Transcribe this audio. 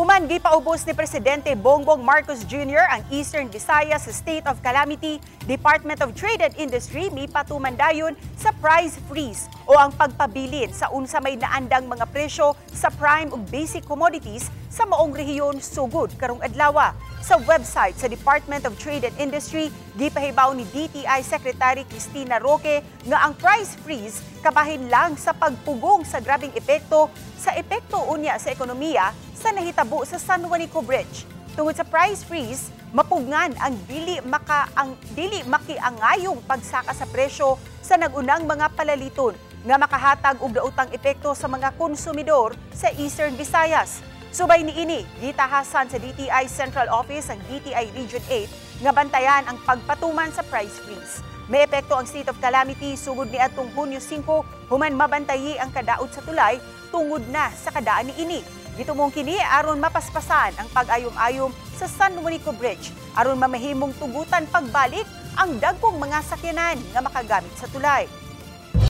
Human gipaubos ni Presidente Bongbong Marcos Jr. ang Eastern Visayas sa state of calamity, Department of Trade and Industry mipatuman dayon sa price freeze o ang pagpabilin sa unsa may naandang mga presyo sa prime ug basic commodities sa maong rehiyon sugod karong adlaw. Sa website sa Department of Trade and Industry, gipahibaw ni DTI Secretary Cristina Roque nga ang price freeze kabahin lang sa pagpugong sa grabeng epekto sa epekto unya sa ekonomiya sa nahitabo sa San Juanico Bridge. Tungod sa price freeze, mapugngan ang dili makiangayong pagsaka sa presyo sa nagunang mga palaliton nga makahatag og daotang epekto sa mga konsumidor sa Eastern Visayas. Subay niini, gitahasan sa DTI Central Office ang DTI Region 8 nga bantayan ang pagpatuman sa price freeze. May epekto ang state of calamity sugod niadtong Hunyo 5 human mabantayi ang kadaot sa tulay tungod na sa kadaan niini. Gitumong kini aron mapaspasan ang pag-ayom-ayom sa San Juanico Bridge aron mamahimong tugutan pagbalik ang dagkong mga sakyanan nga makagamit sa tulay.